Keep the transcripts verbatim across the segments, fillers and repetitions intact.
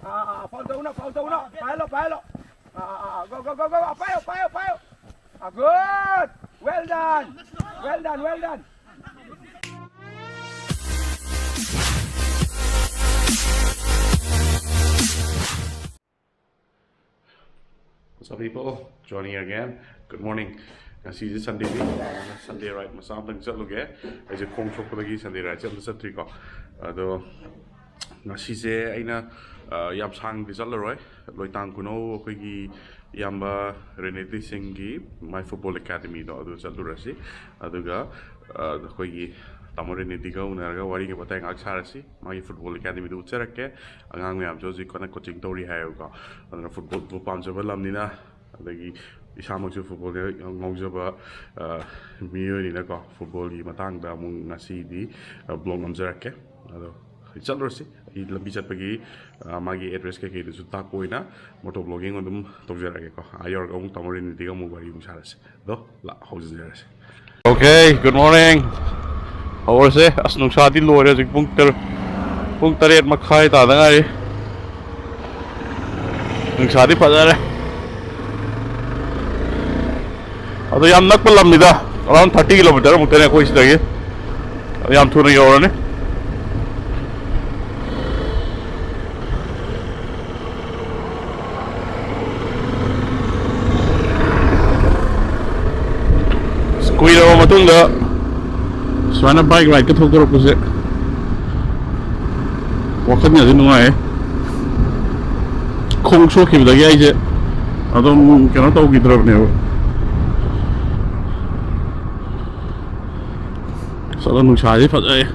ꯑꯥ, ꯑꯥ, ꯑꯥ, foul ꯇꯧꯅꯣ, foul ꯇꯧꯅꯣ꯫ ꯄꯥꯏꯍꯜꯂꯣ, ꯄꯥꯏꯍꯜꯂꯣ꯫ ꯑꯥ, ꯑꯥ, ꯑꯥ, go, go, go, go, ꯄꯥꯏꯌꯣ, ꯄꯥꯏꯌꯣ, ꯄꯥꯏꯌꯣ꯫ ꯑꯥ, good. Well done. Well done, well done. What's up, people? Johnny again. Good morning. ꯉꯁꯤꯁꯦ Sunday ꯅꯤ, Sunday ride ꯃꯆꯥ ꯑꯝꯇꯪ ꯆꯠꯂꯨꯒꯦ꯫ ꯑꯩꯁꯦ ꯈꯣꯡ ꯁꯣꯛꯄꯗꯒꯤ Sunday ride ꯁꯦ ꯑꯝꯇ ꯆꯠꯇ꯭ꯔꯤꯀꯣ꯫ ꯑꯗꯣ ꯉꯁꯤꯁꯦ ꯑꯩꯅ, ꯑ, ꯌꯥꯝ ꯁꯥꯡꯅꯗꯤ ꯆꯠꯂꯔꯣꯏ꯫ ꯂꯣꯏꯇꯥꯡ ꯈꯨꯅꯧ ꯑꯩꯈꯣꯏꯒꯤ ꯏꯌꯥꯝꯕ ꯔꯦꯅꯦꯇꯤ ꯁꯤꯡꯒꯤ ꯃꯥꯏ football academy ꯗꯣ ꯑꯗꯨ ꯆꯠꯂꯨꯔꯁꯤ꯫ ꯑꯗꯨꯒ, ꯑ, ꯑꯩꯈꯣꯏꯒꯤ ꯇꯥꯃꯣ ꯔꯦꯅꯦꯇꯤꯒ ꯎꯅꯔꯒ ꯋꯥꯔꯤ ꯋꯥꯇꯥꯏ ꯉꯥꯏꯍꯥꯛ ꯁꯥꯔꯁꯤ꯫ ꯃꯥꯒꯤ football academy ꯗꯨ ꯎꯠꯆꯔꯛꯀꯦ꯫ ꯑꯉꯥꯡ ꯃꯌꯥꯝꯁꯨ ꯍꯧꯖꯤꯛ ꯀꯟꯅ coaching ꯇꯧꯔꯤ ꯍꯥꯏꯌꯦꯕꯀꯣ꯫ ꯑꯗꯨꯅ football ꯕꯨ ꯄꯥꯝꯖꯕ ꯂꯝꯅꯤꯅ, ꯑꯗꯒꯤ ꯏꯁꯥꯃꯛꯁꯨ football ꯗ ꯌꯥꯝ ꯉꯥꯎꯖꯕ, ꯑ, ꯃꯤꯑꯣꯏꯅꯤꯅꯀꯣ, football ꯒꯤ ꯃꯇꯥꯡꯗ ꯑꯃꯨꯛ ꯉꯁꯤꯗꯤ, ꯑ, vlog ꯅꯝꯖꯔꯛꯀꯦ꯫ ꯑꯗꯣ ꯆꯠꯂꯨꯔꯁꯤ꯫ ꯑꯩ ꯂꯝꯕꯤ ꯆꯠꯄꯒꯤ, ꯑ, ꯃꯥꯒꯤ address ꯀꯩꯀꯩꯗꯨꯁꯨ ꯇꯥꯛꯄ ꯑꯣꯏꯅ moto vlogging ꯑꯗꯨꯝ ꯇꯧꯖꯔꯛꯑꯒꯦꯀꯣ꯫ ꯑꯥ ꯌꯧꯔꯒ ꯑꯃꯨꯛ ꯇꯥꯃꯣ ꯔꯦꯅꯦꯇꯤꯒ ꯑꯃꯨꯛ ꯋꯥꯔꯤ ꯑꯃꯨꯛ ꯁꯥꯔꯁꯤ꯫ ꯑꯗꯣ ꯂꯥꯛ ꯍꯧꯖꯤꯟꯖꯔꯁꯤ꯫ Okay, good morning. ꯍꯧꯔꯁꯦ꯫ ꯑꯁ, ꯅꯨꯡꯁꯥꯗꯤ ꯂꯣꯏꯔꯦ ꯍꯧꯖꯤꯛ ꯄꯨꯡ ꯇꯔꯨꯛ, ꯄꯨꯡ ꯇꯔꯦꯠ ꯃꯈꯥꯏ ꯇꯥꯗ ꯉꯥꯏꯔꯤ꯫ ꯅꯨꯡꯁꯥꯗꯤ ꯐꯖꯔꯦ꯫ ꯑꯗꯣ ꯌꯥꯝ ꯅꯛꯄ ꯂꯝꯅꯤꯗ, around thirty kilometer ꯃꯨꯛꯇꯅꯦ ꯑꯩꯈꯣꯏ ꯁꯤꯗꯒꯤ꯫ ꯑꯗꯣ ꯌꯥꯝ ꯊꯨꯅ ꯌꯧꯔꯅꯤ꯫ ꯑꯁ, ꯀꯨꯏꯔꯕ ꯃꯇꯨꯡꯗ ꯁꯨꯃꯥꯏꯅ bike ride ꯀ ꯊꯣꯛꯇꯣꯔꯛꯄꯁꯦ ꯋꯥꯈꯜꯒꯁꯦ ꯅꯨꯡꯉꯥꯏꯌꯦ꯫ ꯈꯣꯡ ꯁꯣꯛꯈꯤꯕꯗꯒꯤ ꯑꯩꯁꯦ ꯑꯗꯨꯝ ꯀꯩꯅꯣ ꯇꯧꯈꯤꯗ꯭ꯔꯕꯅꯦꯕ꯫ ꯑꯁ, ꯑꯗꯣ ꯅꯨꯡꯁꯥꯁꯦ ꯐꯖꯩ꯫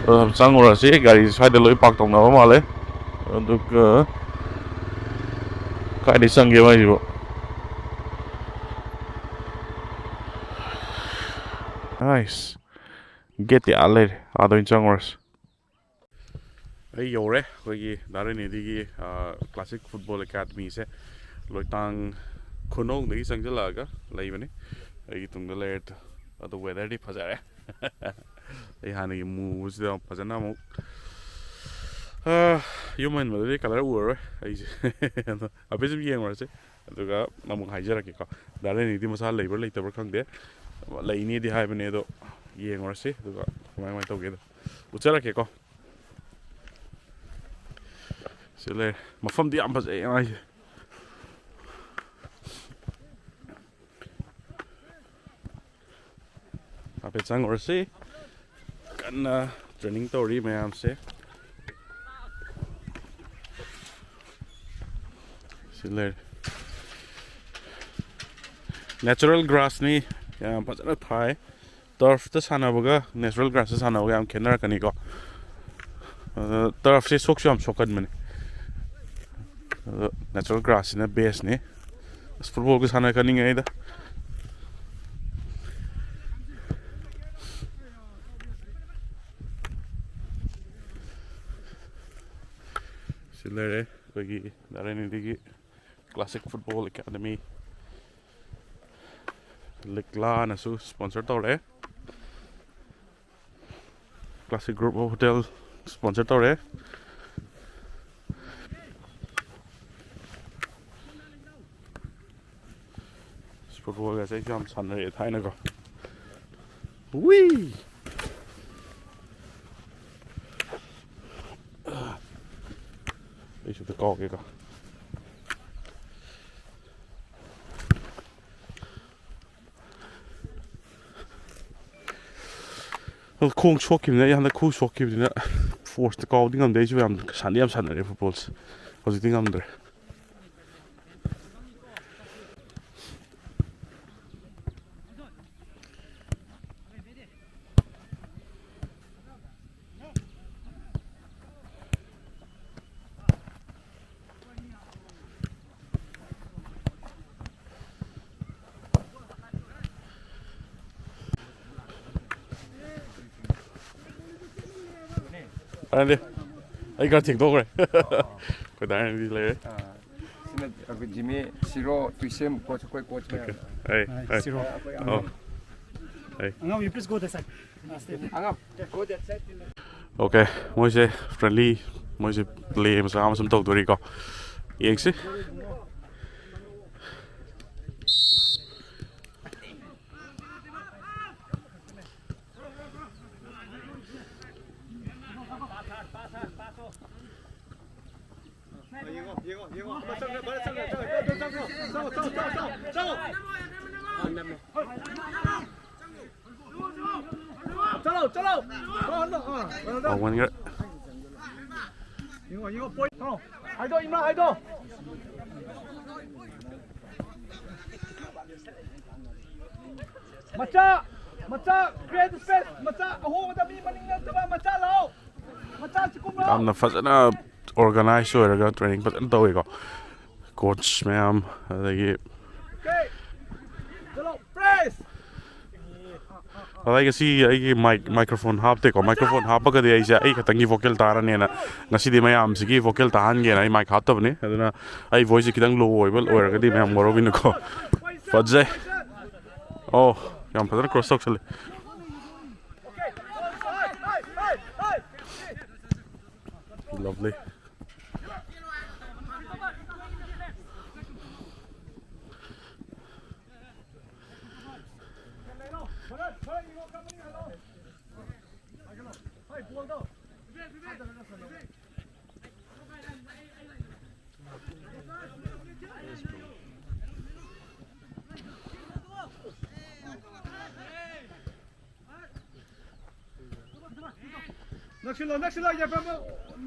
ꯑ, ꯆꯪꯉꯨꯔꯁꯤ꯫ ꯒꯥꯔꯤ ꯁ꯭ꯋꯥꯏꯗ ꯂꯣꯏ ꯄꯥꯔꯛ ꯇꯧꯅꯕ ꯃꯥꯜꯂꯦ꯫ ꯑꯗꯨꯒ ꯀꯥꯏꯗꯩ ꯆꯪꯒꯦ ꯃꯥꯏꯁꯤꯕꯣ? ꯅꯥꯏꯁ꯫ ꯒꯦꯠꯇꯤ ꯑꯥ ꯂꯩꯔꯦ꯫ ꯑꯥꯗ ꯑꯣꯏꯅ ꯆꯪꯉꯨꯔꯁꯤ꯫ ꯑꯩ ꯌꯧꯔꯦ ꯑꯩꯈꯣꯏꯒꯤ ꯗꯥ ꯔꯦꯅꯦꯗꯤꯒꯤ, ꯑ, ꯀ꯭ꯂꯥꯁꯤꯛ ꯐꯨꯠꯕꯣꯜ ꯑꯦꯀꯥꯗꯃꯤꯁꯦ꯫ ꯂꯣꯏꯇꯥꯡ ꯈꯨꯅꯧꯗꯒꯤ ꯆꯪꯁꯤꯜꯂꯛꯑꯒ ꯂꯩꯕꯅꯤ꯫ ꯑꯩꯒꯤ ꯇꯨꯡꯗ ꯂꯩꯔꯦ꯫ ꯑꯗꯣ ꯋꯦꯗꯔꯗꯤ ꯐꯖꯔꯦ꯫ ꯑꯩ ꯍꯥꯟꯅꯒꯤ ꯃꯨꯕꯁꯤꯗ ꯐꯖꯅ ꯑꯃꯨꯛ, ꯑ, ꯌꯨꯝ ꯍꯟꯕꯗꯗꯤ ꯀꯂꯔ ꯎꯔꯔꯣꯏ ꯑꯩꯁꯦ꯫ ꯑꯗꯣ ꯍꯥꯏꯐꯦꯠ ꯁꯨꯝ ꯌꯦꯡꯉꯨꯔꯁꯤ꯫ ꯑꯗꯨꯒ ꯑꯃꯨꯛ ꯍꯥꯏꯖꯔꯛꯀꯦꯀꯣ꯫ ꯗꯥ ꯔꯦꯅꯦꯗꯤ ꯃꯁꯥ ꯂꯩꯕ꯭ꯔꯥ ꯂꯩꯇꯕ꯭ꯔꯥ ꯈꯪꯗꯦ꯫ ꯂꯩꯅꯤꯗꯤ ꯍꯥꯏꯕꯅꯦ, ꯑꯗꯣ ꯌꯦꯡꯉꯨꯔꯁꯤ꯫ ꯑꯗꯨꯒ ꯀꯃꯥꯏ ꯀꯃꯥꯏꯅ ꯇꯧꯒꯦꯗꯣ ꯎꯠꯆꯔꯛꯀꯦꯀꯣ꯫ ꯁꯤ ꯂꯩꯔꯦ꯫ ꯃꯐꯝꯗꯤ ꯌꯥꯝ ꯐꯖꯩ ꯃꯥꯏꯁꯦ꯫ ꯍꯥꯏꯐꯦꯠ ꯆꯪꯉꯨꯔꯁꯤ꯫ ꯀꯟꯅ ꯇ꯭ꯔꯦꯅꯤꯡ ꯇꯧꯔꯤ ꯃꯌꯥꯝꯁꯦ꯫ ꯁꯤ ꯂꯩꯔꯦ꯫ ꯅꯦꯆꯔꯦꯜ ꯒ꯭ꯔꯥꯁꯅꯤ, ꯌꯥꯝ ꯐꯖꯅ ꯊꯥꯏ꯫ ꯇꯔꯐꯇ ꯁꯥꯟꯅꯕꯒ ꯅꯦꯆꯔꯦꯜ ꯒ꯭ꯔꯥꯁꯇ ꯁꯥꯟꯅꯕꯒ ꯌꯥꯝ ꯈꯦꯠꯅꯔꯛꯀꯅꯤꯀꯣ꯫ ꯑꯗꯣ ꯇꯔꯐꯁꯦ ꯁꯣꯛꯁꯨ ꯌꯥꯝ ꯁꯣꯛꯀꯟꯕꯅꯦ꯫ ꯑꯗꯣ ꯅꯦꯆꯔꯦꯜ ꯒ꯭ꯔꯥꯁꯁꯤꯅ ꯕꯦꯁꯅꯤ꯫ ꯑꯁ, ꯐꯨꯠꯕꯣꯜꯒ ꯁꯥꯟꯅ ꯈꯟꯅꯤꯡꯉꯦ ꯑꯩꯗ꯫ ꯁꯤ ꯂꯩꯔꯦ ꯑꯩꯈꯣꯏꯒꯤ ꯗꯥ ꯔꯦꯅꯦꯗꯤꯒꯤ ꯀ꯭ꯂꯥꯁꯤꯛ ꯐꯨꯠꯕꯣꯜ ꯑꯦꯀꯥꯗꯃꯤ꯫ ꯂꯤꯛꯂꯥꯅꯁꯨ ꯁ꯭ꯄꯣꯟꯁꯔ ꯇꯧꯔꯛꯑꯦ꯫ Classic group of hotel sponsor ꯇꯧꯔꯦ꯫ Footballꯒꯁꯦ ꯑꯩꯁꯨ ꯌꯥꯝ ꯁꯥꯟꯅꯔꯛꯑꯦ ꯊꯥꯏꯅꯀꯣ꯫ ꯋꯤ! ꯑꯩꯁꯨ ꯑꯝꯇ ꯀꯥꯎꯒꯦꯀꯣ꯫ ꯈꯣꯡ ꯁꯣꯛꯈꯤꯕꯅꯤꯅ, ꯑꯩ ꯍꯟꯗꯛ ꯈꯨ ꯁꯣꯛꯈꯤꯕꯅꯤꯅ forceꯇ ꯀꯥꯎꯗꯤ ꯉꯝꯗꯦ꯫ ꯑꯩꯁꯨ ꯌꯥꯝ ꯁꯥꯟꯅꯗꯤ ꯌꯥꯝ ꯁꯥꯟꯅꯔꯦ footballꯁꯦ, ꯍꯧꯖꯤꯛꯇꯤ ꯉꯝꯗ꯭ꯔꯦ꯫ ꯑꯔꯦꯟꯗꯤ, ꯑꯩ ꯈꯔ ꯊꯦꯡꯗꯣꯛꯈ꯭ꯔꯦ꯫ ꯑꯩꯈꯣꯏ ꯗꯥ ꯑꯔꯦꯟꯗꯤ ꯂꯩꯔꯦ꯫ ꯑꯥ, ꯁꯤꯅ ꯑꯩꯈꯣꯏ ꯖꯤꯃꯤ, ꯁꯤꯔꯣ, ꯇꯨꯏꯁꯦꯝ coach, ꯑꯩꯈꯣꯏ coach ꯃꯌꯥꯝ꯫ ꯑꯩ, ꯑꯩ, ꯑꯩ꯫ ꯁꯤꯔꯣ꯫ ꯑꯣ꯫ ꯑꯩ꯫ ꯑꯉꯥꯡ, you please go that side. ꯑꯉꯥꯡ, go that side. ꯑꯣꯀꯦ, ꯃꯣꯏꯁꯦ friendly, ꯃꯣꯏꯁꯦ play ꯃꯆꯥ ꯑꯃ ꯁꯨꯝ ꯇꯧꯗꯣꯔꯤꯀꯣ꯫ ꯌꯦꯡꯁꯤ꯫ ꯆꯠꯂꯣ, ꯆꯠꯂꯣ꯫ ꯍꯥꯎꯃꯟꯈ꯭ꯔꯦ꯫ ꯌꯦꯡꯉꯣ, ꯌꯦꯡꯉꯣ, point. ꯊꯥꯎ꯫ ꯍꯥꯏꯗꯣ, ꯏꯃꯥ, ꯍꯥꯏꯗꯣ꯫ ꯃꯆꯥ, ꯃꯆꯥ, create space, ꯃꯆꯥ, ꯑꯍꯣꯕꯗ ꯃꯤ ꯃꯅꯤꯡ ꯅꯠꯇꯕ, ꯃꯆꯥ ꯂꯥꯛꯑꯣ꯫ ꯃꯆꯥ ꯆꯤꯛꯀꯨꯝꯕ꯫ ꯌꯥꯝꯅ ꯐꯖꯅ organize ꯑꯣꯏꯔꯒ training ꯐꯖꯅ ꯇꯧꯋꯤꯀꯣ꯫ Coach ꯃꯌꯥꯝ, ꯑꯗꯒꯤ Okay. ꯆꯠꯂꯣ, press. ꯑꯗ ꯑꯩ ꯉꯁꯤ ꯑꯩꯒꯤ mic, microphone ꯍꯥꯞꯇꯦꯀꯣ꯫ Microphone ꯍꯥꯞꯄꯒꯗꯤ ꯑꯩꯁꯦ ꯑꯩ ꯈꯛꯇꯪꯒꯤ vocal ꯇꯥꯔꯅꯦꯅ ꯉꯁꯤꯗꯤ ꯃꯌꯥꯝꯁꯤꯒꯤ vocal ꯇꯥꯍꯟꯒꯦꯅ ꯑꯩ mic ꯍꯥꯞꯇꯕꯅꯤ꯫ ꯑꯗꯨꯅ ꯑꯩ voiceꯁꯦ ꯈꯤꯇꯪ low ꯑꯣꯏꯕ ꯑꯣꯏꯔꯒꯗꯤ ꯃꯌꯥꯝ ꯋꯥꯔꯧꯕꯤꯅꯨꯀꯣ꯫ ꯐꯖꯩ꯫ ꯑꯣ, ꯌꯥꯝ ꯐꯖꯅ cross ꯇꯧꯁꯜꯂꯤ꯫ Lovely. ꯅꯛꯁꯤꯜꯂꯣ, ꯅꯛꯁꯤꯜꯂꯣ, ꯌꯥꯏꯐꯕ꯫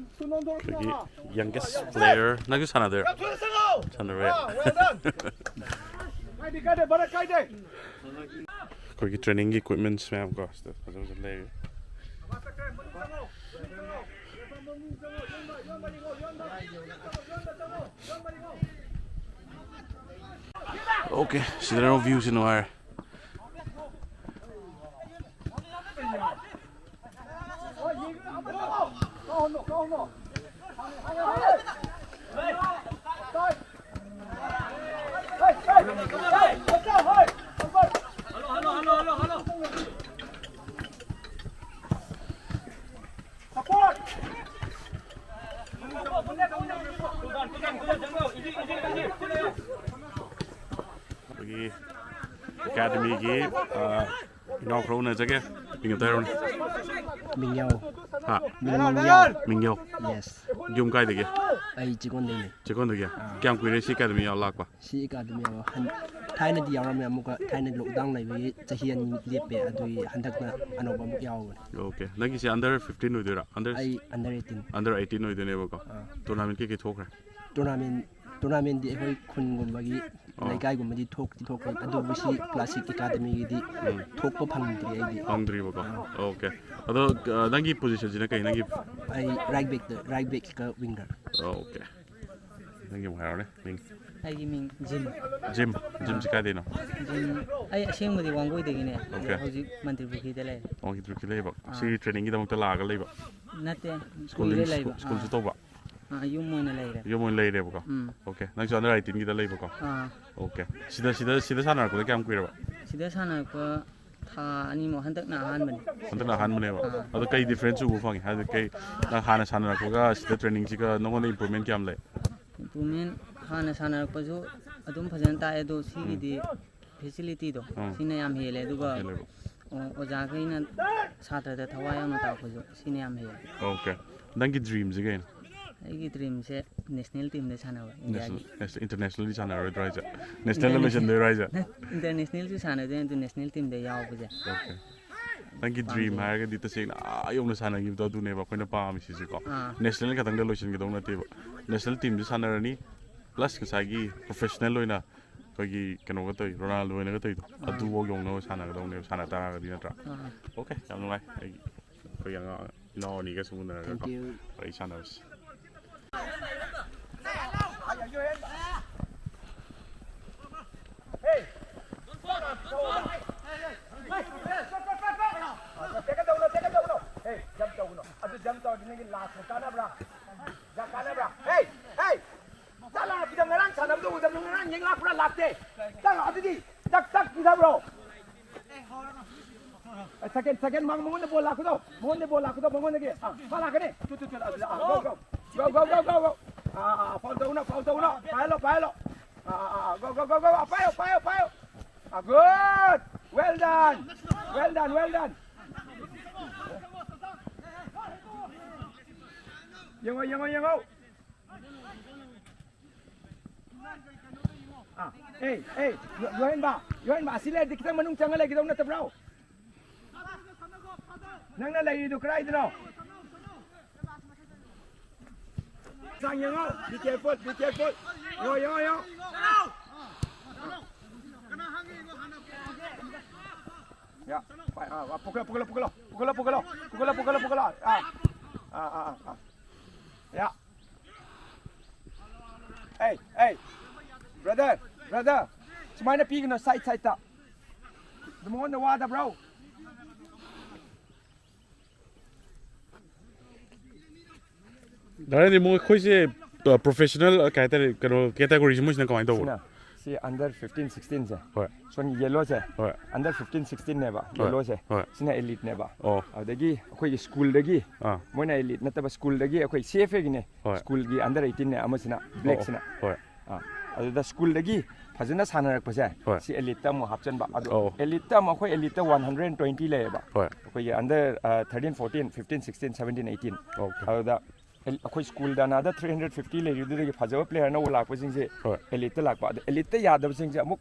ꯑꯩꯈꯣꯏꯒꯤ youngest player, ꯅꯪꯁꯨ ꯁꯥꯟꯅꯗꯣꯏꯔꯣ? ꯌꯥꯝ ꯊꯨꯅ ꯆꯪꯉꯣ꯫ ꯁꯥꯟꯅꯔꯣꯏ꯫ ꯑꯥ, well done꯫ ꯀꯥꯏꯗꯦ, ꯀꯥꯏꯗꯦ, ꯚꯥꯔꯠ ꯀꯥꯏꯗꯦ꯫ ꯑꯩꯈꯣꯏꯒꯤ training ꯒꯤ equipments ꯃꯌꯥꯝ ꯀꯣ, ꯁꯤꯗ ꯐꯖ ꯐꯖ ꯂꯩꯔꯦ꯫ Okay, ꯁꯤꯗꯅ ꯑꯃꯨꯛ view ꯁꯤ ꯅꯨꯡꯉꯥꯏꯔꯦ꯫ ꯑꯩꯈꯣꯏꯒꯤ academy ꯒꯤ, ꯑ, ꯏꯅꯥꯎ ꯈꯔ ꯎꯅꯖꯒꯦ꯫ ꯃꯤꯡ ꯑꯝꯇ ꯍꯥꯏꯔꯣꯅꯦ꯫ ꯃꯤꯡꯌꯧ꯫ ꯍꯥ? ꯃꯤꯡꯌꯧ꯫ ꯃꯤꯡꯌꯧ꯫ Yes꯫ ꯌꯨꯝ ꯀꯥꯏꯗꯒꯤ? ꯑꯩ ꯆꯤꯀꯣꯟꯗꯩꯅꯦ꯫ ꯆꯤꯀꯣꯟꯗꯒꯤ? ꯑꯥ꯫ ꯀꯌꯥꯝ ꯀꯨꯏꯔꯦ ꯁꯤ academy ꯌꯥꯎ ꯂꯥꯛꯄ? ꯁꯤ academy ꯌꯥꯎ ꯍꯟ-, ꯊꯥꯏꯅꯗꯤ ꯌꯥꯎꯔꯝꯃꯦ, ꯑꯃꯨꯛꯀ ꯊꯥꯏꯅ lockdown ꯂꯩꯕꯒꯤ ꯆꯍꯤ ꯑꯅꯤ ꯂꯦꯞꯄꯦ, ꯑꯗꯨꯒꯤ ꯍꯟꯗꯛꯅ ꯑꯅꯧꯕ ꯑꯃꯨꯛ ꯌꯥꯎꯕꯅꯦ꯫ Okay꯫ ꯅꯪꯒꯤꯁꯦ under fifteen ꯑꯣꯏꯗꯣꯏꯔꯥ? Under ꯑꯩ under eighteen꯫ Under eighteen ꯑꯣꯏꯗꯣꯏꯅꯦꯕꯀꯣ? ꯑꯥ꯫ Tournament ꯀꯩꯀꯩ ꯊꯣꯛꯈ꯭ꯔꯦ? Tournament, tournament ꯗꯤ ꯑꯩꯈꯣꯏ ꯈꯨꯟꯒꯨꯝꯕꯒꯤ, ꯑꯣ꯫ ꯂꯩꯀꯥꯏꯒꯨꯝꯕꯗꯤ ꯊꯣꯛꯇꯤ ꯊꯣꯛꯈ꯭ꯔꯦ, ꯑꯗꯨꯕꯨ ꯁꯤ classic academy ꯒꯤꯗꯤ ꯎꯝ꯫ ꯊꯣꯛꯄ ꯐꯪꯗ꯭ꯔꯤ ꯑꯩꯗꯤ꯫ ꯐꯪꯗ꯭ꯔꯤꯕꯀꯣ? ꯑꯥ꯫ Okay꯫ ꯑꯗꯣ, ꯑ, ꯅꯪꯒꯤ position ꯁꯤꯅ ꯀꯩ? ꯅꯪꯒꯤ ꯑꯩ right back ꯇ, right back ꯀ winger꯫ ꯑꯣ, okay꯫ ꯅꯪꯒꯤ ꯑꯃꯨꯛ ꯍꯥꯏꯔꯣꯅꯦ, ꯃꯤꯡ꯫ ꯑꯩꯒꯤ ꯃꯤꯡ ꯖꯤꯝ꯫ ꯖꯤꯝ? ꯖꯤꯝꯁꯤ ꯀꯥꯏꯗꯩꯅꯣ? ꯖꯤꯝ, ꯑꯩ ꯑꯁꯦꯡꯕꯗꯤ ꯋꯥꯡꯒꯣꯏꯗꯒꯤꯅꯦ꯫ Okay꯫ ꯑꯗꯣ ꯍꯧꯖꯤꯛ ꯃꯟꯇ꯭ꯔꯤ ꯄꯨꯈ꯭ꯔꯤꯗ ꯂꯩꯔꯦ꯫ ꯋꯥꯡꯈꯤꯗ꯭ꯔꯨꯀꯤ ꯂꯩꯕ? ꯑꯥ꯫ ꯁꯤ training ꯒꯤꯗꯃꯛꯇ ꯂꯥꯛꯑꯒ ꯂꯩꯕ? ꯅꯠꯇꯦ, ꯁ꯭ꯀꯨꯜꯗꯤ ꯀꯨꯏꯔꯦ ꯁ꯭ꯀꯨꯜ-, ꯂꯩꯕ꯫ ꯁ꯭ꯀꯨꯜꯁꯨ ꯑꯥ꯫ ꯇꯧꯕ? ꯑꯥ, ꯌꯨꯝ ꯑꯣꯏꯅ ꯂꯩꯔꯦ꯫ ꯌꯨꯝ ꯑꯣꯏꯅ ꯂꯩꯔꯦꯕꯀꯣ? ꯎꯝ꯫ Okay꯫ ꯅꯪꯁꯨ under eighteen ꯒꯤꯗ ꯂꯩꯕꯀꯣ? ꯑꯥ꯫ Okay꯫ ꯁꯤꯗ, ꯁꯤꯗ, ꯁꯤꯗ ꯁꯥꯟꯅꯔꯛꯄꯗ ꯀꯌꯥꯝ ꯀꯨꯏꯔꯕ? ꯁꯤꯗ ꯁꯥꯟꯅꯔꯛꯄ ꯊꯥ ꯑꯅꯤꯃꯨꯛ, ꯍꯟꯗꯛꯅ ꯑꯍꯥꯟꯕꯅꯤ꯫ ꯍꯟꯗꯛꯅ ꯑꯍꯥꯟꯕꯅꯦꯕ? ꯑꯥ꯫ ꯑꯗꯣ ꯀꯩ difference ꯎꯕ ꯐꯪꯉꯤ? ꯍꯥꯏꯗꯤ ꯀꯩ, ꯅꯪ ꯍꯥꯟꯅ ꯁꯥꯟꯅꯔꯛꯄꯒ ꯁꯤꯗ training ꯁꯤꯒ ꯅꯉꯣꯟꯗ improvement ꯀꯌꯥꯝ ꯂꯩ? Improvement, ꯍꯥꯟꯅ ꯁꯥꯟꯅꯔꯛꯄꯁꯨ ꯑꯗꯨꯝ ꯐꯖꯅ ꯇꯥꯛꯑꯦ, ꯑꯗꯣ ꯁꯤꯒꯤꯗꯤ ꯎꯝ꯫ Facility ꯗꯣ, ꯎꯝ꯫ ꯁꯤꯅ ꯌꯥꯝ ꯍꯦꯜꯂꯦ꯫ ꯑꯗꯨꯒ ꯍꯦꯜꯂꯦꯕ꯫ ꯑꯣ- ꯑꯣꯖꯥꯈꯩꯅ ꯁꯥꯇ꯭ꯔꯗ ꯊꯋꯥꯏ ꯌꯥꯎꯅ ꯇꯥꯛꯄꯁꯨ ꯁꯤꯅ ꯌꯥꯝ ꯍꯦꯜꯂꯤ꯫ ꯑꯣꯀꯦ꯫ ꯅꯪꯒꯤ ꯗ꯭ꯔꯤꯝꯁꯦ ꯀꯩꯅꯣ? ꯑꯩꯒꯤ ꯗ꯭ꯔꯤꯝꯁꯦ ꯅꯦꯁꯅꯦꯜ ꯇꯤꯝꯗ ꯁꯥꯟꯅꯕ, ꯏꯟꯗꯤꯌꯥꯒꯤ꯫ ꯅꯦꯁꯅꯦꯜ ꯏꯟꯇꯔꯅꯦꯁꯅꯦꯜꯗꯤ ꯁꯥꯟꯅꯔꯣꯏꯗ꯭ꯔꯣ ꯍꯥꯏꯁꯦ? ꯅꯦꯁꯅꯦꯜꯗ ꯂꯣꯏꯁꯤꯟꯗꯣꯏꯔꯣ ꯍꯥꯏꯁꯦ? ꯏꯟꯇꯔꯅꯦꯁꯅꯦꯜꯁꯨ ꯁꯥꯟꯅꯗꯣꯏꯅꯦ, ꯑꯗꯨ ꯅꯦꯁꯅꯦꯜ ꯇꯤꯝꯗ ꯌꯥꯎꯕꯁꯦ꯫ ꯑꯣꯀꯦ꯫ ꯅꯪꯒꯤ ꯗ꯭ꯔꯤꯝ ꯄꯥꯝꯖꯩ꯫ ꯍꯥꯏꯔꯒꯗꯤ ꯇꯁꯦꯡꯅ ꯑꯥ ꯌꯧꯅ ꯁꯥꯟꯅꯈꯤꯕꯗꯣ ꯑꯗꯨꯅꯦꯕ ꯑꯩꯈꯣꯏꯅ ꯄꯥꯝꯃꯤꯁꯤꯁꯨꯀꯣ꯫ ꯑꯥ꯫ ꯅꯦꯁꯅꯦꯜ ꯈꯛꯇꯪꯗ ꯂꯣꯏꯁꯤꯟꯒꯗꯧ ꯅꯠꯇꯦꯕ꯫ ꯅꯦꯁꯅꯦꯜ ꯇꯤꯝꯁꯨ ꯁꯥꯟꯅꯔꯅꯤ, ꯄ꯭ꯂꯁ ꯉꯁꯥꯏꯒꯤ ꯄ꯭ꯔꯣꯐꯦꯁꯅꯦꯜ ꯑꯣꯏꯅ ꯑꯩꯈꯣꯏꯒꯤ ꯀꯩꯅꯣꯒ ꯇꯧꯔꯤ, ꯔꯣꯅꯥꯜꯗꯣ ꯍꯣꯏꯅꯒ ꯇꯧꯔꯤꯗꯣ, ꯑꯗꯨꯐꯥꯎ ꯌꯧꯅꯕ ꯁꯥꯟꯅꯒꯗꯧꯅꯦꯕ, ꯁꯥꯟꯅ ꯇꯥꯔꯒꯗꯤ, ꯅꯠꯇ꯭ꯔꯥ? ꯑꯥ꯫ ꯑꯣꯀꯦ, ꯌꯥꯝ ꯅꯨꯡꯉꯥꯏ꯫ ꯑꯩ ꯑꯩꯈꯣꯏꯒꯤ ꯑꯉꯥꯡ ꯏꯅꯥꯎ ꯑꯅꯤꯒꯁꯨ ꯎꯅꯔꯒꯀꯣ Thank you. ꯋꯥꯔꯤ ꯁꯥꯟꯅꯕꯁꯦ꯫ Hey! Take it down, take it down. Hey, jump down. ꯑꯗꯨ jump ꯇꯧꯔꯗꯤ ꯅꯪꯒꯤ last ꯀꯥꯟꯅꯕ꯭ꯔꯥ? ꯀꯥꯟꯅꯕ꯭ꯔꯥ? Hey! Hey! ꯆꯠꯂꯣ, ꯑꯗꯨꯗ ꯉꯔꯥꯡ ꯁꯥꯟꯅꯕꯗꯣ ꯎꯗꯕ꯭ꯔꯣ? ꯉꯔꯥꯡ ꯌꯦꯡ ꯂꯥꯛꯄ꯭ꯔꯥ? ꯂꯥꯛꯇꯦ꯫ ꯆꯠꯂꯣ, ꯑꯗꯨꯗꯤ ꯇꯛ ꯇꯛ ꯄꯤꯊꯕ꯭ꯔꯣ? Second, second, ꯃꯉꯣꯟꯗ ball ꯂꯥꯛꯄꯗꯣ, ꯃꯉꯣꯟꯗ ball ꯂꯥꯛꯄꯗꯣ, ꯃꯉꯣꯟꯗꯒꯤ꯫ ꯑꯥ, ꯃꯥ ꯂꯥꯛꯀꯅꯤ꯫ ꯇꯨ, ꯇꯨ, ꯇꯨ, ꯑꯗꯨꯗ, ꯑꯥ, go, go. Go, go, go, go, go. ꯑꯥ, ꯑꯥ, ꯑꯥ, foul ꯇꯧꯒꯅꯣ, foul ꯇꯧꯒꯅꯣ꯫ ꯄꯥꯏꯍꯜꯂꯣ, ꯄꯥꯏꯍꯜꯂꯣ꯫ ꯑꯥ, ꯑꯥ, ꯑꯥ, ꯑꯥ, go, go, go, go. ꯑꯥ, ꯄꯥꯏꯌꯣ, ꯄꯥꯏꯌꯣ, ꯄꯥꯏꯌꯣ꯫ ꯑꯥ, good. Well done. Well done, well done. ꯌꯦꯡꯉꯣ, ꯌꯦꯡꯉꯣ, ꯌꯦꯡꯉꯣ꯫ ꯑꯥ, ꯑꯦ, ꯑꯦ, ꯌꯣ-, ꯌꯣꯍꯦꯟꯕ, ꯌꯣꯍꯦꯟꯕ, ꯑꯁꯤ ꯂꯩꯔꯗꯤ ꯈꯤꯇꯪ ꯃꯅꯨꯡ ꯆꯪꯉ ꯂꯩꯒꯗꯧ ꯅꯠꯇꯕ꯭ꯔꯣ? ꯅꯪꯅ ꯂꯩꯔꯤꯗꯨ ꯀꯗꯥꯏꯗꯅꯣ? ꯆꯥꯡ ꯌꯦꯡꯉꯣ, be careful, be careful. ꯌꯦꯡꯉꯣ, ꯌꯦꯡꯉꯣ, ꯌꯦꯡꯉꯣ꯫ ꯌꯥ, ꯄꯥꯏ-, ꯑꯥ, ꯑꯥ, ꯄꯨꯈꯠꯂꯣ, ꯄꯨꯈꯠꯂꯣ, ꯄꯨꯈꯠꯂꯣ꯫ ꯄꯨꯈꯠꯂꯣ, ꯄꯨꯈꯠꯂꯣ, ꯄꯨꯈꯠꯂꯣ, ꯄꯨꯈꯠꯂꯣ꯫ ꯑꯥ, ꯑꯥ, ꯑꯥ, ꯑꯥ꯫ ꯌꯥ꯫ Hey, hey, brother, brother, ꯁꯨꯃꯥꯏꯅ ꯄꯤꯒꯅꯣ, side, side ꯇ꯫ ꯑꯗꯨ ꯃꯉꯣꯟꯗ ꯋꯥꯗꯕ꯭ꯔꯣ? ꯗꯥꯏꯔꯦꯛꯂꯤ ꯃꯣꯏ ꯑꯩꯈꯣꯏꯁꯦ ꯄ꯭ꯔꯣꯐꯦꯁꯅꯦꯜ ꯀꯩ ꯍꯥꯏꯇꯥꯔꯦ, ꯀꯩꯅꯣ ꯀꯦꯇꯥꯒꯣꯔꯤꯁꯦ ꯃꯣꯏꯁꯤꯅ ꯀꯃꯥꯏꯅ ꯇꯧꯕꯅꯣ? ꯁꯤꯅ, ꯁꯤ under fifteen sixteen ꯁꯦ꯫ ꯍꯣꯏ꯫ ꯁꯣꯝꯒꯤ yellow ꯁꯦ꯫ ꯍꯣꯏ꯫ Under fifteen sixteen ꯅꯦꯕ, ꯍꯣꯏ꯫ yellow ꯁꯦ꯫ ꯍꯣꯏ꯫ ꯁꯤꯅ elite ꯅꯦꯕ꯫ ꯑꯣ꯫ ꯑꯗꯨꯗꯒꯤ ꯑꯩꯈꯣꯏꯒꯤ ꯁ꯭ꯀꯨꯜꯗꯒꯤ, ꯑꯥ꯫ ꯃꯣꯏꯅ elite ꯅꯠꯇꯕ ꯁ꯭ꯀꯨꯜꯗꯒꯤ ꯑꯩꯈꯣꯏ C F A ꯒꯤꯅꯦ꯫ ꯍꯣꯏ꯫ ꯁ꯭ꯀꯨꯜꯒꯤ under eighteen ꯅꯦ ꯑꯃꯁꯤꯅ, ꯑꯣ, black ꯁꯤꯅ꯫ ꯍꯣꯏ꯫ ꯑꯥ꯫ ꯑꯗꯨꯗ ꯁ꯭ꯀꯨꯜꯗꯒꯤ ꯐꯖꯅ ꯁꯥꯟꯅꯔꯛꯄꯁꯦ, ꯍꯣꯏ꯫ ꯁꯤ elite ꯑꯃꯨꯛ ꯍꯥꯞꯆꯤꯟꯕ꯫ ꯑꯗꯣ ꯑꯣ꯫ Elite ꯑꯃꯨꯛ, ꯑꯩꯈꯣꯏ elite one hundred twenty ꯂꯩꯌꯦꯕ꯫ ꯍꯣꯏ꯫ ꯑꯩꯈꯣꯏꯒꯤ under, ꯑ, thirteen, fourteen, fifteen, sixteen, seventeen, eighteen꯫ Okay. ꯑꯗꯨꯗ ꯑꯩꯈꯣꯏ schoolꯗ another three hundred fifty ꯂꯩꯔꯤꯗꯨꯗꯒꯤ ꯐꯖꯕ player ꯑꯅꯧꯕ ꯂꯥꯛꯄꯁꯤꯡꯁꯦ ꯍꯣꯏ꯫ Eliteꯇ ꯂꯥꯛꯄ꯫ ꯑꯗꯣ Eliteꯇ ꯌꯥꯗꯕꯁꯤꯡꯁꯦ ꯑꯃꯨꯛ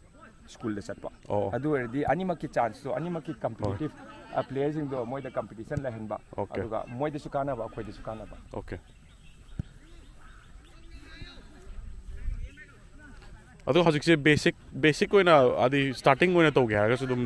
schoolꯗ ꯆꯠꯄ꯫ ꯑꯣ꯫ ꯑꯗꯨ ꯑꯣꯏꯔꯗꯤ ꯑꯅꯤꯃꯛꯀꯤ chanceꯇꯣ, ꯑꯅꯤꯃꯛꯀꯤ competitive, ꯑ, playerꯁꯤꯡꯗꯣ ꯃꯣꯏꯗ competition ꯂꯩꯍꯟꯕ꯫ Okay. ꯑꯗꯨꯒ ꯃꯣꯏꯗꯁꯨ ꯀꯥꯟꯅꯕ, ꯑꯩꯈꯣꯏꯗꯁꯨ ꯀꯥꯟꯅꯕ꯫ Okay. ꯑꯗꯣ ꯍꯧꯖꯤꯛꯁꯦ basic, basic ꯑꯣꯏꯅ, ꯍꯥꯏꯗꯤ starting ꯑꯣꯏꯅ ꯇꯧꯒꯦ ꯍꯥꯏꯔꯒꯁꯨ ꯑꯗꯨꯝ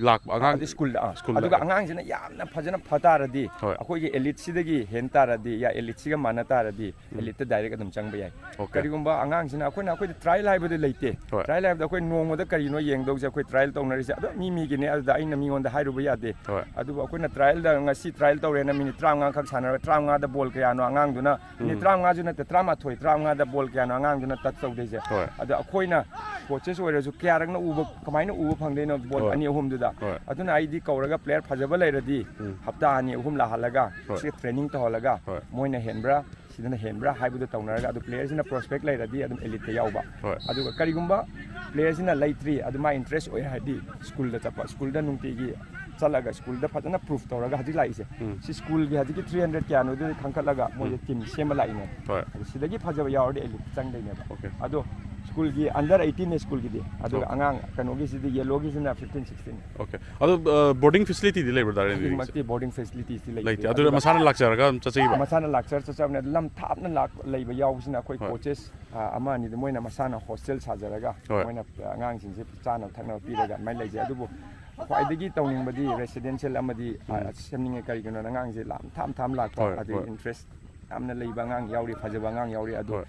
ꯂꯥꯛꯄ ꯑꯉꯥꯡ ꯑꯗꯨ schoolꯗ, ꯑꯥ꯫ schoolꯗ ꯑꯗꯨꯒ ꯂꯩ꯫ ꯑꯉꯥꯡꯁꯤꯅ ꯌꯥꯝꯅ ꯐꯖꯅ ꯐ ꯇꯥꯔꯗꯤ, ꯍꯣꯏ꯫ ꯑꯩꯈꯣꯏꯒꯤ Eliteꯁꯤꯗꯒꯤ ꯍꯦꯟ ꯇꯥꯔꯗꯤ, ꯌꯥ, Eliteꯁꯤꯒ ꯃꯥꯟꯅ ꯇꯥꯔꯗꯤ, Eliteꯇ direct ꯑꯗꯨꯝ ꯆꯪꯕ ꯌꯥꯏ꯫ Okay. ꯀꯔꯤꯒꯨꯝꯕ ꯑꯉꯥꯡꯁꯤꯅ, ꯑꯩꯈꯣꯏꯅ, ꯑꯩꯈꯣꯏꯗꯤ trial ꯍꯥꯏꯕꯗꯤ ꯂꯩꯇꯦ꯫ ꯍꯣꯏ꯫ Trial ꯍꯥꯏꯕꯗ ꯑꯩꯈꯣꯏ ꯅꯣꯡꯃꯗ ꯀꯔꯤꯅꯣ ꯌꯦꯡꯗꯧꯁꯦ, ꯑꯩꯈꯣꯏ trial ꯇꯧꯅꯔꯤꯁꯦ ꯑꯗꯨꯝ ꯃꯤ ꯃꯤꯒꯤꯅꯦ꯫ ꯑꯗꯨꯗ ꯑꯩꯅ ꯃꯤꯉꯣꯟꯗ ꯍꯥꯏꯔꯨꯕ ꯌꯥꯗꯦ꯫ ꯍꯣꯏ꯫ ꯑꯗꯨꯕꯨ ꯑꯩꯈꯣꯏꯅ trialꯗ ꯉꯁꯤ trial ꯇꯧꯔꯦꯅ minute ꯇꯔꯥꯃꯉꯥ ꯈꯛ ꯁꯥꯟꯅꯔꯒ, ꯇꯔꯥꯃꯉꯥꯗ ball ꯀꯌꯥꯅꯣ ꯑꯉꯥꯡꯗꯨꯅ, minute ꯇꯔꯥꯃꯉꯥꯁꯨ ꯅꯠꯇꯦ, ꯇꯔꯥꯃꯥꯊꯣꯏ, ꯇꯔꯥꯃꯉꯥꯗ ball ꯀꯌꯥꯅꯣ ꯑꯉꯥꯡꯗꯨꯅ touch ꯇꯧꯗꯣꯏꯁꯦ꯫ ꯍꯣꯏ꯫ ꯑꯗ ꯑꯩꯈꯣꯏꯅ coaches ꯑꯣꯏꯔꯁꯨ ꯀꯌꯥꯔꯛꯅ ꯎꯕ, ꯀꯃꯥꯏꯅ ꯎꯕ ꯐꯪꯗꯣꯏꯅꯣ ball ꯍꯣꯏ꯫ ꯑꯅꯤ ꯑꯍꯨꯝꯗꯨꯗ? ꯍꯣꯏ꯫ ꯑꯗꯨꯅ ꯑꯩꯗꯤ ꯀꯧꯔꯒ player ꯐꯖꯕ ꯂꯩꯔꯗꯤ ꯎꯝ꯫ ꯍꯞꯇꯥ ꯑꯅꯤ ꯑꯍꯨꯝ ꯂꯥꯛꯍꯜꯂꯒ, ꯍꯣꯏ꯫ ꯁꯤ training ꯇꯧꯍꯜꯂꯒ, ꯍꯣꯏ꯫ ꯃꯣꯏꯅ ꯍꯦꯟꯕ꯭ꯔꯥ, ꯁꯤꯗꯅ ꯍꯦꯟꯕ꯭ꯔꯥ ꯍꯥꯏꯕꯗꯣ ꯇꯧꯅꯔꯒ, ꯑꯗꯨ playerꯁꯤꯅ prospect ꯂꯩꯔꯗꯤ ꯑꯗꯨꯝ Eliteꯇ ꯌꯥꯎꯕ꯫ ꯍꯣꯏ꯫ ꯑꯗꯨꯒ ꯀꯔꯤꯒꯨꯝꯕ playerꯁꯤꯅ ꯂꯩꯇ꯭ꯔꯤ, ꯑꯗꯨ ꯃꯥ interest ꯑꯣꯏ ꯍꯥꯏꯔꯗꯤ schoolꯗ ꯆꯠꯄ, schoolꯗ ꯅꯨꯡꯇꯤꯒꯤ ꯆꯠꯂꯒ schoolꯗ ꯐꯖꯅ prove ꯇꯧꯔꯒ ꯍꯧꯖꯤꯛ ꯂꯥꯛꯏꯁꯦ, ꯎꯝ꯫ ꯁꯤ schoolꯒꯤ ꯍꯧꯖꯤꯛꯀꯤ three hundred ꯀꯌꯥꯅꯣꯗꯨꯗ ꯈꯟꯈꯠꯂꯒ ꯃꯣꯏꯁꯦ team ꯁꯦꯝꯕ ꯂꯥꯛꯏꯅꯦ꯫ ꯍꯣꯏ꯫ ꯑꯗꯨ ꯁꯤꯗꯒꯤ ꯐꯖꯕ ꯌꯥꯎꯔꯗꯤ Eliteꯇ ꯆꯪꯗꯣꯏꯅꯦꯕ꯫ Okay. ꯑꯗꯣ schoolꯒꯤ under eighteenꯅꯦ schoolꯒꯤꯗꯤ, ꯑꯗꯨꯒ Okay. ꯑꯉꯥꯡ ꯀꯩꯅꯣꯒꯤꯁꯤꯗꯤ, yellowꯒꯤꯁꯤꯅ fifteen, sixteen꯫ Okay. ꯑꯗꯣ, ꯑ, boarding facilityꯗꯤ ꯂꯩꯕ꯭ꯔꯥ, ꯗꯥ ꯔꯦꯟꯖꯤꯒꯤꯁꯦ? ꯍꯧꯖꯤꯛꯃꯛꯇꯤ boarding facilityꯁꯤ ꯂꯩꯇꯦ꯫ ꯂꯩꯇꯦ꯫ ꯑꯗꯨꯗ ꯃꯁꯥꯅ ꯂꯥꯛꯆꯔꯒ ꯑꯗꯨꯝ ꯆꯠꯆꯈꯤꯕ? ꯃꯁꯥꯅ ꯂꯥꯛꯆꯔ ꯆꯠꯆꯕꯅꯦ꯫ ꯑꯗꯨ ꯂꯝ ꯊꯥꯞꯅ ꯂꯥꯛ-, ꯂꯩꯕ ꯌꯥꯎꯕꯁꯤꯅ ꯑꯩꯈꯣꯏ ꯍꯣꯏ꯫ Coaches, ꯑ, ꯑꯃ ꯑꯅꯤꯗꯤ ꯃꯣꯏꯅ ꯃꯁꯥꯅ hostel ꯁꯥꯖꯔꯒ, ꯍꯣꯏ꯫ ꯃꯣꯏꯅ ꯑꯉꯥꯡꯁꯤꯡꯁꯦ ꯆꯥꯅꯕ ꯊꯛꯅꯕ ꯄꯤꯔꯒ ꯑꯗꯨꯃꯥꯏꯅ ꯂꯩꯖꯩ꯫ ꯑꯗꯨꯕꯨ ꯈ꯭ꯋꯥꯏꯗꯒꯤ ꯇꯧꯅꯤꯡꯕꯗꯤ residential ꯑꯃꯗꯤ, ꯑ, ꯎꯝ꯫ ꯁꯦꯝꯅꯤꯡꯉꯦ꯫ ꯀꯔꯤꯒꯤꯅꯣꯗ ꯑꯉꯥꯡꯁꯦ ꯂꯥꯞ ꯊꯥꯞ ꯊꯥꯞ ꯂꯥꯛꯄ, ꯍꯣꯏ, ꯑꯗꯩ ꯍꯣꯏ꯫ Interest ꯌꯥꯝꯅ ꯂꯩꯕ ꯑꯉꯥꯡ ꯌꯥꯎꯔꯤ, ꯐꯖꯕ ꯑꯉꯥꯡ ꯌꯥꯎꯔꯤ꯫ ꯑꯗꯣ ꯍꯣꯏ꯫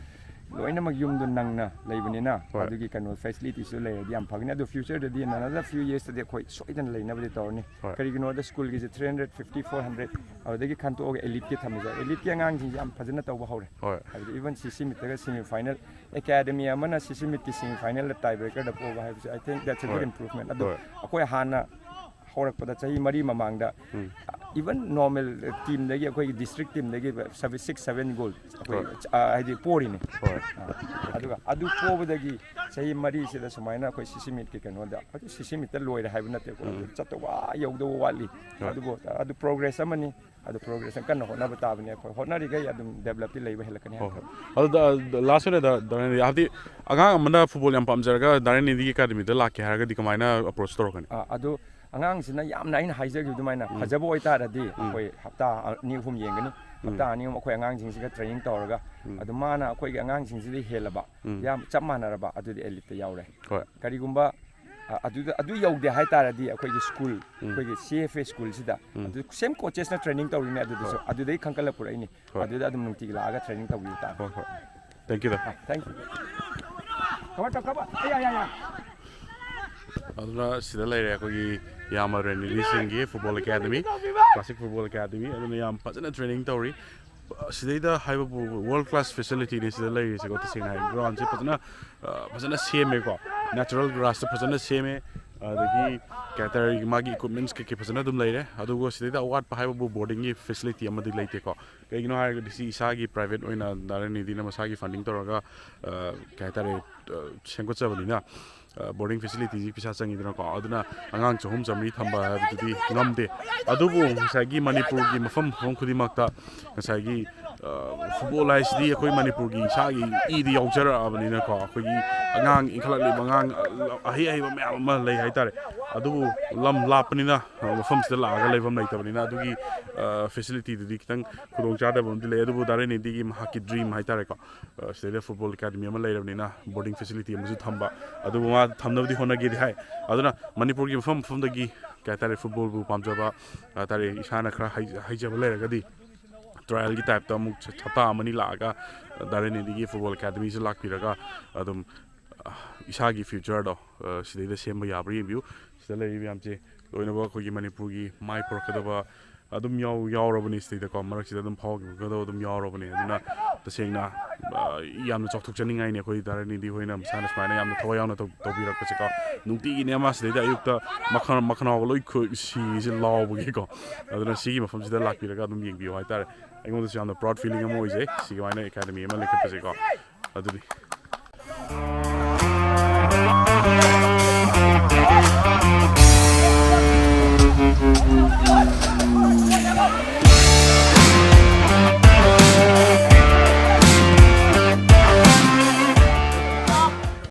ꯂꯣꯏꯅꯃꯛ ꯌꯨꯝꯗꯣ ꯅꯪꯅ ꯂꯩꯕꯅꯤꯅ, ꯍꯣꯏ꯫ ꯑꯗꯨꯒꯤ ꯀꯩꯅꯣ facilityꯁꯨ ꯂꯩꯔꯗꯤ ꯌꯥꯝ ꯐꯒꯅꯤ꯫ ꯑꯗꯣ futureꯗꯗꯤ, in another few yearsꯇꯗꯤ ꯑꯩꯈꯣꯏ ꯁꯣꯏꯗꯅ ꯂꯩꯅꯕꯗꯤ ꯇꯧꯔꯅꯤ꯫ ꯍꯣꯏ꯫ ꯀꯔꯤꯒꯤꯅꯣꯗ schoolꯒꯤꯁꯦ three hundred fifty, four hundred, ꯑꯗꯨꯗꯒꯤ ꯈꯟꯇꯣꯛꯑꯒ Eliteꯀꯤ ꯊꯝꯃꯤꯁꯦ꯫ Eliteꯀꯤ ꯑꯉꯥꯡꯁꯤꯡꯁꯦ ꯌꯥꯝ ꯐꯖꯅ ꯇꯧꯕ ꯍꯧꯔꯦ꯫ ꯍꯣꯏ꯫ ꯍꯥꯏꯕꯗꯤ even CC meetꯇꯒ semi final, academy ꯑꯃꯅ CC meetꯀꯤ semi finalꯗ tie breakerꯗ ꯄꯣꯕ ꯍꯥꯏꯕꯁꯦ, I think that's a good ꯍꯣꯏ꯫ improvement꯫ ꯑꯗꯣ ꯍꯣꯏ꯫ ꯑꯩꯈꯣꯏ ꯍꯥꯟꯅ ꯍꯧꯔꯛꯄꯗ ꯆꯍꯤ ꯃꯔꯤ ꯃꯃꯥꯡꯗ, even normal teamꯗꯒꯤ, ꯑꯩꯈꯣꯏꯒꯤ district teamꯗꯒꯤ ꯁꯚꯦꯟ ꯁꯤꯛꯁ ꯁꯚꯦꯟ ꯒꯣꯜ ꯑꯩꯈꯣꯏ, ꯍꯣꯏ꯫ ꯑ, ꯍꯥꯏꯗꯤ ꯄꯣꯔꯤꯅꯤ꯫ ꯍꯣꯏ꯫ ꯑ, ꯑꯗꯨꯒ ꯑꯗꯨ ꯄꯣꯕꯗꯒꯤ ꯆꯍꯤ ꯃꯔꯤꯁꯤꯗ ꯁꯨꯃꯥꯏꯅ ꯑꯩꯈꯣꯏ ꯁꯤꯁꯤꯃꯤꯠꯀꯤ ꯀꯩꯅꯣꯗ, ꯍꯧꯖꯤꯛ ꯁꯤꯁꯤꯃꯤꯠꯇ ꯂꯣꯏꯔꯦ ꯍꯥꯏꯕ ꯅꯠꯇꯦꯀꯣ, ꯑꯗꯨ ꯆꯠꯇꯧꯕ ꯑꯥ ꯌꯧꯗꯧꯕ ꯋꯥꯠꯂꯤ꯫ ꯍꯣꯏ꯫ ꯑꯗꯨꯕꯨ ꯑꯗꯨ progress ꯑꯃꯅꯤ꯫ ꯑꯗꯨ progress ꯀꯟꯅ ꯍꯣꯠꯅꯕ ꯇꯥꯕꯅꯤ꯫ ꯑꯩꯈꯣꯏ ꯍꯣꯠꯅꯔꯤꯈꯩ ꯑꯗꯨꯝ developꯇꯤ ꯂꯩꯕ ꯍꯦꯜꯂꯛꯀꯅꯤ ꯍꯣꯏ ꯍꯥꯏꯅ ꯍꯣꯏ꯫ ꯑꯗꯨꯗ ꯂꯥꯁ ꯑꯣꯏꯅ ꯗꯥ-, ꯗꯥ ꯔꯦꯟꯗꯤ, ꯍꯥꯏꯕꯗꯤ ꯑꯉꯥꯡ ꯑꯃꯅ ꯐꯨꯠꯕꯣꯜ ꯌꯥꯝ ꯄꯥꯝꯖꯔꯒ ꯗꯥ ꯔꯦꯟꯗꯤꯒꯤ ꯑꯦꯀꯥꯗꯃꯤꯗ ꯂꯥꯛꯀꯦ ꯍꯥꯏꯔꯒꯗꯤ ꯀꯃꯥꯏꯅ ꯑꯦꯄ꯭ꯔꯣꯆ ꯇꯧꯔꯛꯀꯅꯤ? ꯑꯥ, ꯑꯗꯨ ꯑꯉꯥꯡꯁꯤꯅ ꯌꯥꯝꯅ, ꯑꯩꯅ ꯍꯥꯏꯖꯈꯤꯕ ꯑꯗꯨꯃꯥꯏꯅ ꯐꯖꯕ ꯑꯣꯏꯇꯥꯔꯗꯤ ꯑꯩꯈꯣꯏ ꯍꯞꯇꯥ ꯑꯅꯤ ꯑꯍꯨꯝ ꯌꯦꯡꯒꯅꯤ꯫ ꯍꯞꯇꯥ ꯑꯅꯤ ꯑꯍꯨꯝ ꯑꯩꯈꯣꯏ ꯑꯉꯥꯡꯁꯤꯡꯁꯤꯒ training ꯇꯧꯔꯒ, ꯑꯗꯨ ꯃꯥꯅ ꯑꯩꯈꯣꯏꯒꯤ ꯑꯉꯥꯡꯁꯤꯡꯁꯤꯗ ꯍꯦꯜꯂꯕ, ꯎꯝ꯫ ꯌꯥꯝ ꯆꯞ ꯃꯥꯟꯅꯔꯕ, ꯑꯗꯨꯗꯤ eliteꯇ ꯌꯥꯎꯔꯦ꯫ ꯍꯣꯏ꯫ ꯀꯔꯤꯒꯨꯝꯕ ꯑ, ꯑꯗꯨꯗ, ꯑꯗꯨ ꯌꯧꯗꯦ ꯍꯥꯏꯇꯥꯔꯗꯤ ꯑꯩꯈꯣꯏꯒꯤ ꯁ꯭ꯀꯨꯜ, ꯑꯩꯈꯣꯏꯒꯤ ꯁꯤ ꯑꯦꯐ ꯑꯦ ꯁ꯭ꯀꯨꯜꯁꯤꯗ ꯑꯗꯨ same coachesꯅ training ꯇꯧꯔꯤꯅꯦ ꯑꯗꯨꯗꯁꯨ, ꯑꯗꯨꯗꯩ ꯈꯟꯒꯠꯂ ꯄꯨꯔꯛꯏꯅꯤ꯫ ꯍꯣꯏ꯫ ꯑꯗꯨꯗ ꯑꯗꯨꯝ ꯅꯨꯡꯇꯤꯒꯤ ꯂꯥꯛꯑꯒ training ꯇꯧꯕꯤꯕ ꯇꯥꯔꯦ꯫ ꯍꯣꯏ ꯍꯣꯏ꯫ Thank you ꯗꯥ꯫ ꯑ, thank you꯫ Cover ꯇꯧ, cover꯫ ꯑꯌꯥ, ꯑꯌꯥ, ꯑꯌꯥ꯫ ꯑꯗꯨꯅ ꯁꯤꯗ ꯂꯩꯔꯦ ꯑꯩꯈꯣꯏꯒꯤ ꯏꯌꯥꯝꯕ ꯔꯦꯟꯗꯤ ꯁꯤꯡꯒꯤ football academy, classic football academy, ꯑꯗꯨꯅ ꯌꯥꯝ ꯐꯖꯅ training ꯇꯧꯔꯤ꯫ ꯁꯤꯗꯩꯗ ꯍꯥꯏꯕꯕꯨ world class facilityꯅꯤ ꯁꯤꯗ ꯂꯩꯔꯤꯁꯦꯀꯣ꯫ ꯇꯁꯦꯡꯅ ꯍꯥꯏ groundꯁꯦ ꯐꯖꯅ, ꯑ, ꯐꯖꯅ ꯁꯦꯝꯃꯦꯀꯣ꯫ Natural grassꯇ ꯐꯖꯅ ꯁꯦꯝꯃꯦ꯫ ꯑꯗꯒꯤ ꯀꯩ ꯍꯥꯏꯇꯥꯔꯦ, ꯃꯥꯒꯤ equipments ꯀꯩꯀꯩ ꯐꯖꯅ ꯑꯗꯨꯝ ꯂꯩꯔꯦ꯫ ꯑꯗꯨꯒ ꯁꯤꯗꯩꯗ ꯑꯋꯥꯠꯄ ꯍꯥꯏꯕꯕꯨ boardingꯒꯤ facility ꯑꯃꯗꯤ ꯂꯩꯇꯦꯀꯣ꯫ ꯀꯩꯒꯤꯅꯣ ꯍꯥꯏꯔꯒꯗꯤ ꯁꯤ ꯏꯁꯥꯒꯤ private ꯑꯣꯏꯅ ꯗꯥ ꯔꯦꯟꯗꯤꯅ ꯃꯁꯥꯒꯤ funding ꯇꯧꯔꯒ, ꯑ, ꯀꯩ ꯍꯥꯏꯇꯥꯔꯦ, ꯑ, ꯁꯦꯝꯒꯠꯆꯕꯅꯤꯅ, ꯑ, boarding facilityꯁꯤ ꯄꯩꯁꯥ ꯆꯪꯉꯤꯗꯅꯀꯣ꯫ ꯑꯗꯨꯅ ꯑꯉꯥꯡ ꯆꯍꯨꯝ ꯆꯥꯃꯔꯤ ꯊꯝꯕ ꯍꯥꯏꯕꯗꯨꯗꯤ ꯉꯝꯗꯦ꯫ ꯑꯗꯨꯕꯨ ꯉꯁꯥꯏꯒꯤ ꯃꯅꯤꯄꯨꯔꯒꯤ ꯃꯐꯝ ꯃꯐꯝ ꯈꯨꯗꯤꯡꯃꯛꯇ ꯉꯁꯥꯏꯒꯤ, ꯑ, ꯐꯨꯠꯕꯣꯜ ꯍꯥꯏꯁꯤꯗꯤ ꯑꯩꯈꯣꯏ ꯃꯅꯤꯄꯨꯔꯒꯤ ꯏꯁꯥꯒꯤ ꯏꯗ ꯌꯥꯎꯖꯔꯛꯑꯕꯅꯤꯅꯀꯣ, ꯑꯩꯈꯣꯏꯒꯤ ꯑꯉꯥꯡ ꯏꯟꯈꯠꯂꯛꯂꯤꯕ ꯑꯉꯥꯡ, ꯑ, ꯑꯍꯩ ꯑꯍꯩꯕ ꯃꯌꯥꯝ ꯑꯃ ꯂꯩ ꯍꯥꯏꯇꯥꯔꯦ꯫ ꯑꯗꯨꯕꯨ ꯂꯝ ꯂꯥꯞꯄꯅꯤꯅ, ꯑ, ꯃꯐꯝꯁꯤꯗ ꯂꯥꯛꯑꯒ ꯂꯩꯐꯝ ꯂꯩꯇꯕꯅꯤꯅ, ꯑꯗꯨꯒꯤ, ꯑ, facilityꯗꯨꯗꯤ ꯈꯤꯇꯪ ꯈꯨꯗꯣꯡꯆꯥꯗꯕ ꯑꯃꯗꯤ ꯂꯩ꯫ ꯑꯗꯨꯕꯨ ꯗꯥ ꯔꯦꯟꯗꯤꯒꯤ ꯃꯍꯥꯛꯀꯤ dream ꯍꯥꯏꯇꯥꯔꯦꯀꯣ, ꯑ, ꯁꯤꯗꯩꯗ ꯐꯨꯠꯕꯣꯜ ꯑꯦꯀꯥꯗꯃꯤ ꯑꯃ ꯂꯩꯔꯕꯅꯤꯅ boarding facility ꯑꯃꯁꯨ ꯊꯝꯕ, ꯑꯗꯨꯕꯨ ꯃꯥ ꯊꯝꯅꯕꯗꯤ ꯍꯣꯠꯅꯒꯦꯗꯤ ꯍꯥꯏ꯫ ꯑꯗꯨꯅ ꯃꯅꯤꯄꯨꯔꯒꯤ ꯃꯐꯝ ꯃꯐꯝꯗꯒꯤ, ꯀꯩ ꯍꯥꯏꯇꯥꯔꯦ, ꯐꯨꯠꯕꯣꯜꯕꯨ ꯄꯥꯝꯖꯕ, ꯀꯩ ꯍꯥꯏꯇꯥꯔꯦ, ꯏꯁꯥꯅ ꯈꯔ ꯍꯩ-, ꯍꯩꯖꯕ ꯂꯩꯔꯒꯗꯤ trialꯒꯤ typeꯇ ꯑꯃꯨꯛ ꯍꯞꯇꯥ ꯑꯃꯅꯤ ꯂꯥꯛꯑꯒ ꯗꯥ ꯔꯦꯟꯗꯤꯒꯤ ꯐꯨꯠꯕꯣꯜ ꯑꯦꯀꯥꯗꯃꯤꯁꯤ ꯂꯥꯛꯄꯤꯔꯒ ꯑꯗꯨꯝ, ꯑ, ꯏꯁꯥꯒꯤ futureꯗꯣ, ꯑ, ꯁꯤꯗꯩꯗ ꯁꯦꯝꯕ ꯌꯥꯕ꯭ꯔꯥ ꯌꯦꯡꯕꯤꯌꯨ꯫ ꯁꯤꯗ ꯂꯩꯔꯤꯕ ꯃꯌꯥꯝꯁꯦ ꯂꯣꯏꯅꯃꯛ ꯑꯩꯈꯣꯏꯒꯤ ꯃꯅꯤꯄꯨꯔꯒꯤ ꯃꯥꯏ ꯄꯨꯔꯛꯀꯗꯕ ꯑꯗꯨꯝ ꯌꯥꯎ ꯌꯥꯎꯔꯕꯅꯤ ꯁꯤꯗꯩꯗꯀꯣ, ꯃꯔꯛꯁꯤꯗ ꯑꯗꯨꯝ ꯐꯥꯎꯈꯤꯕꯒꯗꯣ ꯑꯗꯨꯝ ꯌꯥꯎꯔꯕꯅꯤ꯫ ꯑꯗꯨꯅ ꯇꯁꯦꯡꯅ, ꯑ, ꯌꯥꯝꯅ ꯆꯥꯎꯊꯣꯛꯆꯅꯤꯡꯉꯥꯏꯅꯤ ꯑꯩꯈꯣꯏ ꯙꯔꯅꯤꯗꯤ ꯍꯣꯏꯅ ꯃꯁꯥꯅ ꯁꯨꯃꯥꯏꯅ ꯌꯥꯝꯅ ꯊꯋꯥꯏ ꯌꯥꯎꯅ ꯇꯧ-, ꯇꯧꯕꯤꯔꯛꯄꯁꯦꯀꯣ꯫ ꯅꯨꯡꯇꯤꯒꯤꯅꯦ ꯑꯃ ꯁꯤꯗꯩꯗ ꯑꯌꯨꯛꯇ ꯃꯈ-, ꯃꯈꯅꯥꯎꯒ ꯂꯣꯏ ꯈꯨ-, ꯁꯤꯁꯦ ꯂꯥꯎꯕꯒꯤꯀꯣ꯫ ꯑꯗꯨꯅ ꯁꯤꯒꯤ ꯃꯐꯝꯁꯤꯗ ꯂꯥꯛꯄꯤꯔꯒ ꯑꯗꯨꯝ ꯌꯦꯡꯕꯤꯌꯨ ꯍꯥꯏꯇꯥꯔꯦ꯫ ꯑꯩꯉꯣꯟꯗꯁꯨ ꯌꯥꯝꯅ proud feeling ꯑꯃ ꯑꯣꯏꯖꯩ ꯁꯤꯒꯤ ꯃꯥꯏꯅ academy ꯑꯃ ꯂꯤꯡꯈꯠꯄꯁꯦꯀꯣ꯫ ꯑꯗꯨꯅꯤ꯫